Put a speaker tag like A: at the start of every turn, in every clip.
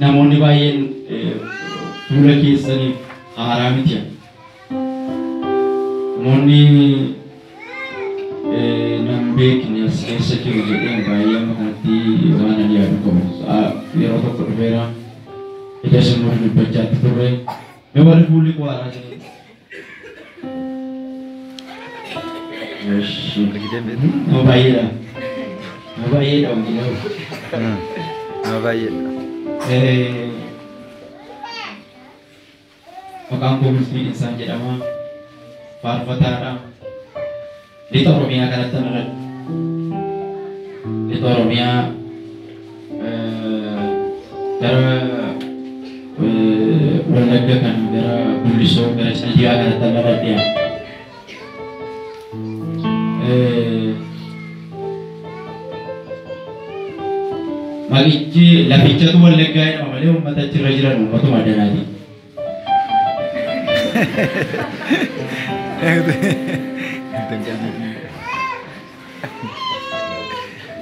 A: Namoonni baay'een fuula keessaniif haaraa miti. Namoonni nan beekne as keessa jiru jedheen baay'ee amma kanatti waan ani yaadu qabu. Yeroo tokko dhufeera ija simmuu dubbachaatti turre. Mee warri fuulli koo haaraa jiran. Nama baay'eedha. Nama baay'eedha wangeelaa.
B: Nama baay'eedha.
A: Maqaan koo Bultii Dhinsaan jedhama. Faarfataadha. Lixa Oromiyaa kanatti dhaladhe. Lixa Oromiyaa gara Wallagga kana gara Gullisoo gara Caldiyaa kanatti dhaladhe. Maqichi lafichatu Wallaggaa jedhama malee uummata achirra jiran uummatuma Adanaati.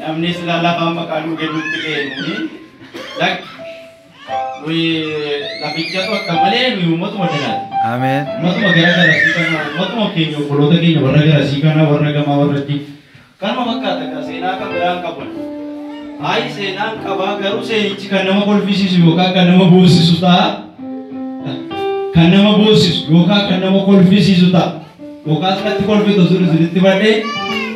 A: Namni sila lafaan maqaa nuu kennutti ka'e lakki nuyi lafichatu akka malee nuyi uummatuma Adanaati.
B: Ameen.
A: Uummatuma gara garasii kana uummatuma keenya obboloota keenya warra garasii kana warra gamaa warra achi kanuma fakkaata egaa seenaa kan biraan qabu. Ayi seenaan qabaa garuu seenichi kan nama kolfisiisu yookaan kan nama boosisu ta'a. Kan nama boosisu yookaan kan nama kolfisiisu ta'a. Yookaan natti kolfitu sun isinitti badhee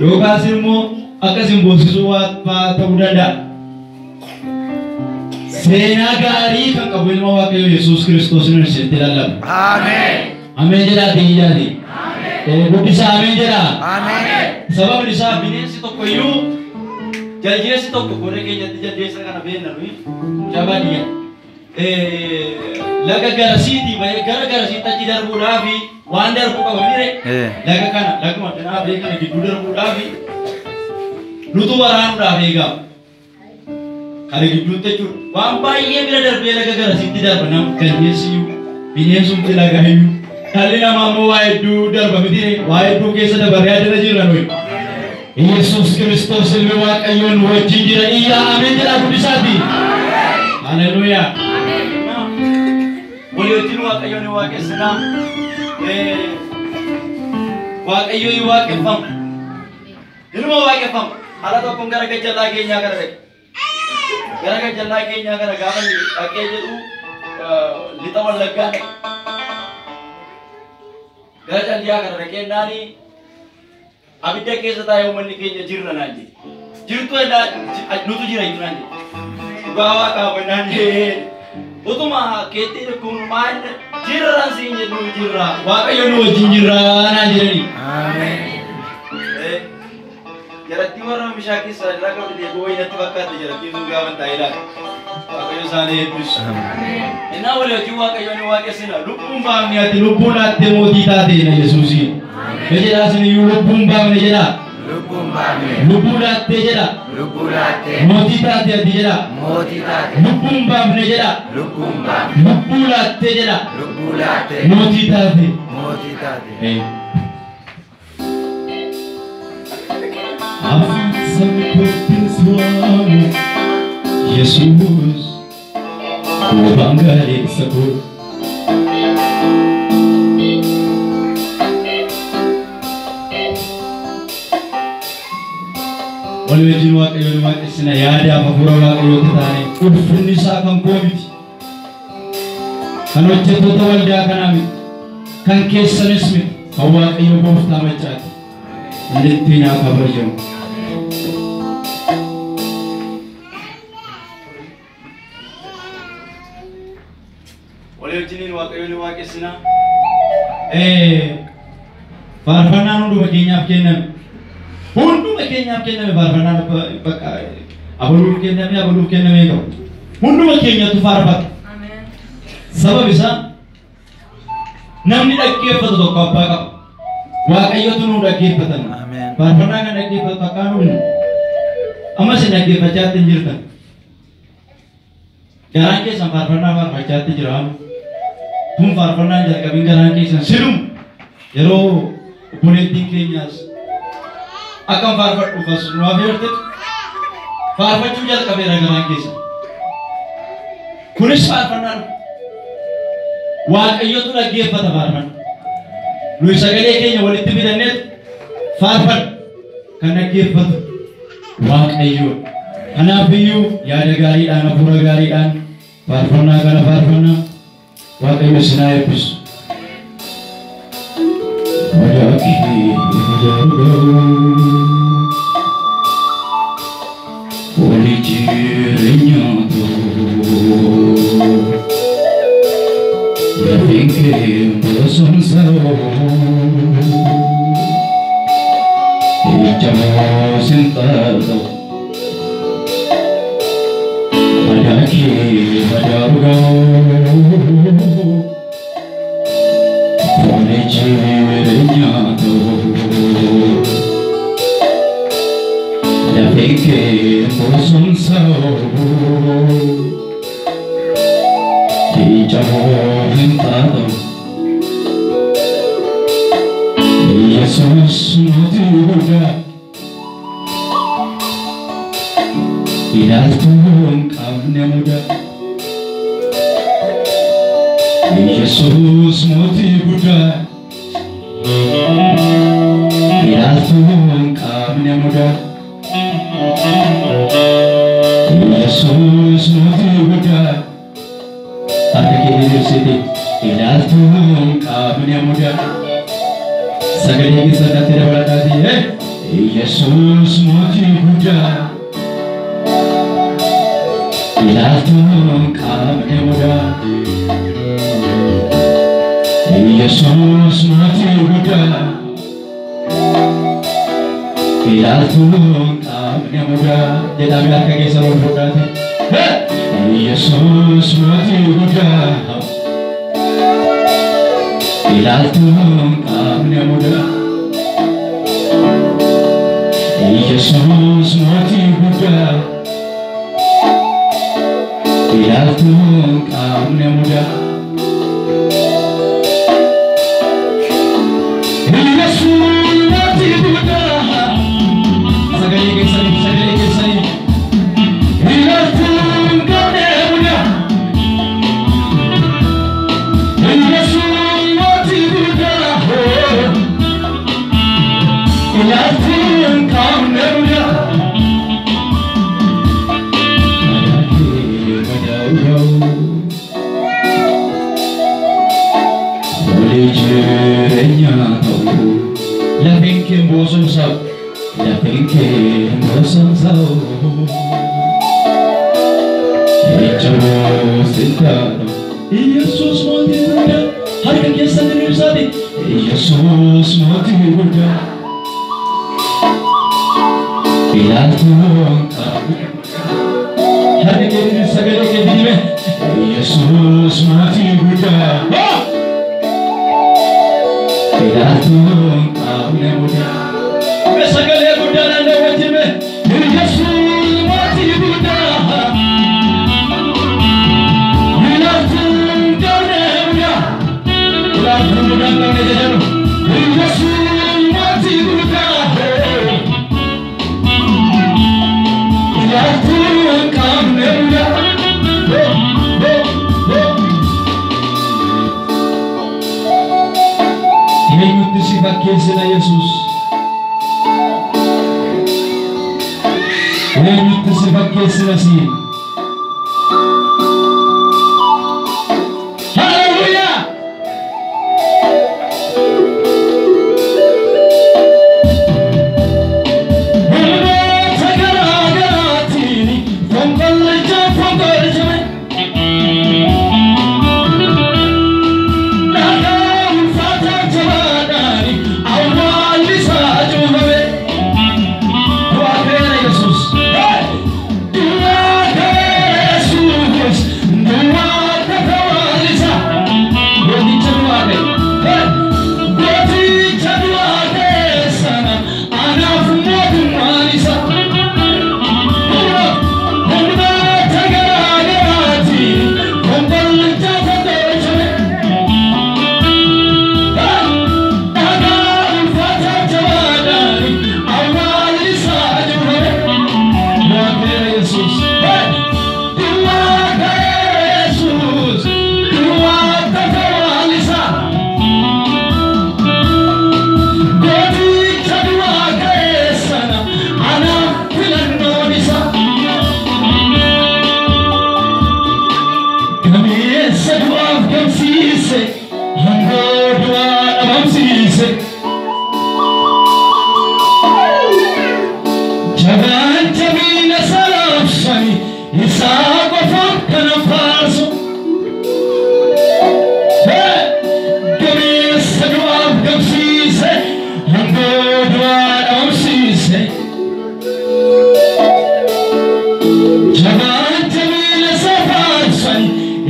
A: yookaas immoo akkasin boosisuu waa ta'uu danda'a. Seenaa gaarii kan qabu ilma Waaqayyoo Yesuus Kiristoos nu isinitti lallaba.
B: Ameen.
A: Ameen jedhaa iyyaati. Guddisaa ameen jedhaa.
B: Ameen.
A: Sababni isaa bineensi tokko iyyuu jaldeessi tokko godha keenyatti jaldeessa kana beekna nuyi mucaa baadiyyaa. Laga garasiitii bahee gara garasiitti achi darbuudhaaf waan darbu qaba mire. Laga kana laguma danaa bahee kana gidduu darbuudhaaf nutu waraanuudhaaf eegaa. Kana gidduutti jechuudha. Waan baay'ee bira darbee laga garasiitti darba nam jaldeessi iyyuu bineensumti laga iyyuu dhalli namaa immoo waa hedduu darba miti waa hedduu keessa dabarree addana jirra nuyi. Yesuus Kiristoos ilmi Waaqayyoo nu wajjin jira. Iyyaa ameen jedhaa guddisaati. Haleluuyaa. Walii wajjin Waaqayyoo ni waaqessinaa. Waaqayyoo ni waaqeffama. Ilma waaqeffama. Haala tokkoon gara gajjallaa keenyaa kana dhaqe. Gara gajjallaa keenyaa kana gaafa dhaqee jedhu lixa Wallaggaa dhaqe. Gara Caldiyaa kana dhaqee naanii abidda keessa taa'ee uummanni keenya jirra naan jedhe. Jirtu nutu jira iyyuu naan jedhe. Dhugaa waaqaa naan jedhe. Utuma keetti kun maal jirra siin jedhu jirra. Waaqayyo nu wajjin jirra naan jedhani.
B: Ameen.
A: Jarattii warra bishaan keessaa irraa qabde deebi'uu wayinatti fakkaate jarattiin sun gaafa taa'ee ilaala. Waaqayyo isaanii eebbisu. Innaa walii wajjin Waaqayyo ni waaqessina. Lubbuun baafne ati lubbuun laattee mootii taateena Yesuusiin. Mee jedhaa isin iyyuu lubbuun baafne jedhaa.
B: Lubbuun baafne.
A: Lubbuu laattee jedhaa.
B: Lubbuu laattee.
A: Mootii taate ati jedhaa.
B: Mootii taate.
A: Lubbuun baafne jedhaa.
B: Lubbuun baafne.
A: Lubbuu laattee jedhaa.
B: Lubbuu laattee.
A: Mootii taate.
B: Mootii taate.
A: Afaan kootiin waamu Yesuus gooftaan gaaleessa koo. Walii wajjin Waaqayyoon waaqessina yaadaaf hafuura Waaqayyootti taane ulfinni isaa kan koo miti. Kan hojjettoota waldaa kanaa miti. Kan keessanis miti. Kan Waaqayyo gooftaa machaati. Inni ittiin haa kabajamu. Walii wajjiniin Waaqayyoon waaqessina. Faarfannaan hunduma keenyaaf kenname. Hunduma keenyaaf kenname faarfannaan bakka abaluuf kenname abaluuf kenname qabu. Hunduma keenyatu faarfata. Sabab isaa namni dhaggeeffatu tokko abbaa qaba. Waaqayyotu nu dhaggeeffatan.
B: Ameen.
A: Faarfannaa kan dhaggeeffatu akkaan humna. Ammas hin dhaggeeffachaatti hin jirtan. Garaan keessan faarfannaa faarfachaatti jira. Kun faarfannaan jalqabin garaan keessan silum yeroo obboleettiin keenyaas akkam faarfadhuuf as nu afeertetu faarfachuu jalqabeera garaan keessan. Kunis faarfannaa Waaqayyotu dhaggeeffata faarfanna. Nuyi sagalee keenya walitti fidanneetu faarfanna. Kan dhaggeeffatu Waaqayyo. Kanaaf iyyuu yaada gaariidhaan hafuura gaariidhaan faarfannaa kana faarfannaa Waaqayyo isin haa eebbisu. Yesus mootii guddaa ilaaltuu hin qabne mudaa. Yesus mootii guddaa harka kee diriirsite ilaaltuu hin qabne mudaa. Sagalee keessatti dabalataati. Yesus mootii guddaa ilaaltuu hin qabne mudaa. Yesus mootii guddaa ilaaltuu hin qabne mudaa jedhamee harka keessa ol fudhate. Yesus mootii guddaa ilaaltuu hin qabne mudaa. Yesus mootii guddaa ilaaltuu hin qabne mudaa. Yesus mootii guddaa harka keessa diriirsaati. Yesus mootii guddaa ilaaltuu hin qabne harka kee diriirsi sagalee kee diriirme. Yesus mootii guddaa ilaaltuu hin qabne mudaa. Sagalee guddaa naannoo wajjin. Yesus mootii guddaa. Eenyutti si fakkeessina Yesus? Eenyutti si fakkeessina siin? Hallelujaa! Humnoota garaa garaatiin fonqolcha fonqolchame. Dhagaa ulfaataa jabaadhaan awwaalli isaa cuufame. Du'aa ka'eera Yesus. Du'aa ka'eera.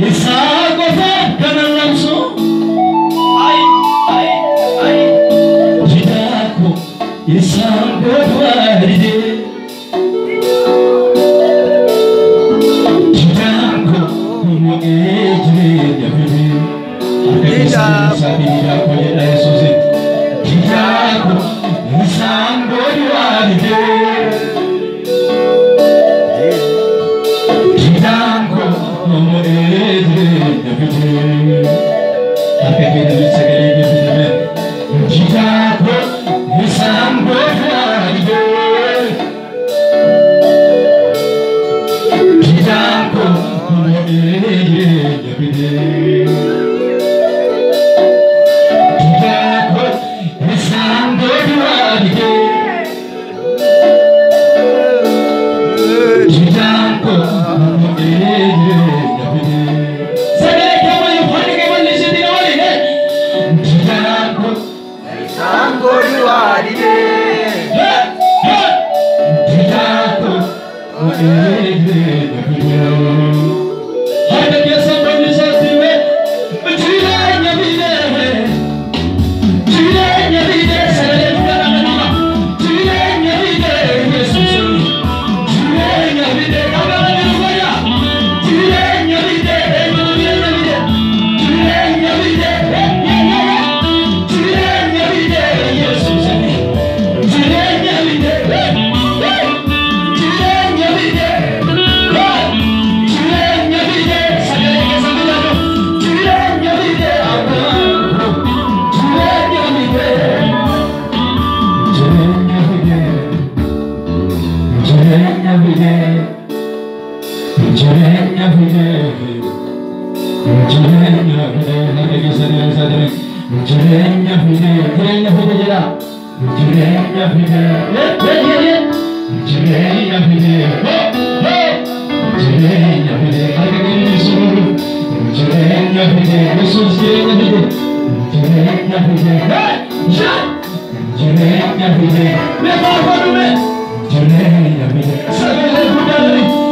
A: Isaa qofaaf kanan labsu. Ai ai ai. Didaa koo isaan godhaa didee. Didaan koo mo'ee jireenya fidee. Harka keessan isaatii didaa koo jedha Yesuusin. Didaa koo isaan godhaa didee. Didaan koo mo'ee jireenya fidee. Harka keenya sagalee geessisame. Didaan koo isaan godhaa didee. Didaan koo mo'ee jireenya fidee. Didaan koo isaan godhaa didee. Didaan koo mo'ee jireenya fidee. Sagalee keewwan harka keewwan isitti na waliin. Didaan koo.
B: Isaan godhaa didee.
A: Didaan koo mo'ee jireenya fidee. Harka keessan bal'isaatti himee jireenya fidee. Jireenya fidee sagalee guddaadhaan nama. Jireenya fidee Yesuus. Jireenya fidee qabama jiru godha. Jireenya fidee eenyutu jireenya fidee. Jireenya fidee jireenya fidee Yesuus. Jireenya fidee jireenya fidee jireenya fidee sagalee keessa fidadhu. Jireenya fidee abbaan jireenya fidee. Jireenya fidee. Jireenya fidee. Jireenya fidee. Jireenya fidee. Harka keessan isaa jire. Jireenya fidee. Jireenya fidee jedha. Jireenya fidee. Jireenya fidee. Jireenya fidee. Harka keenya suuru. Jireenya fidee. Yesuus jireenya fidee. Jireenya fidee. Jireenya fidee. Mee faarfadhu mee. Jireenya fidee. Sagalee guddaadhaan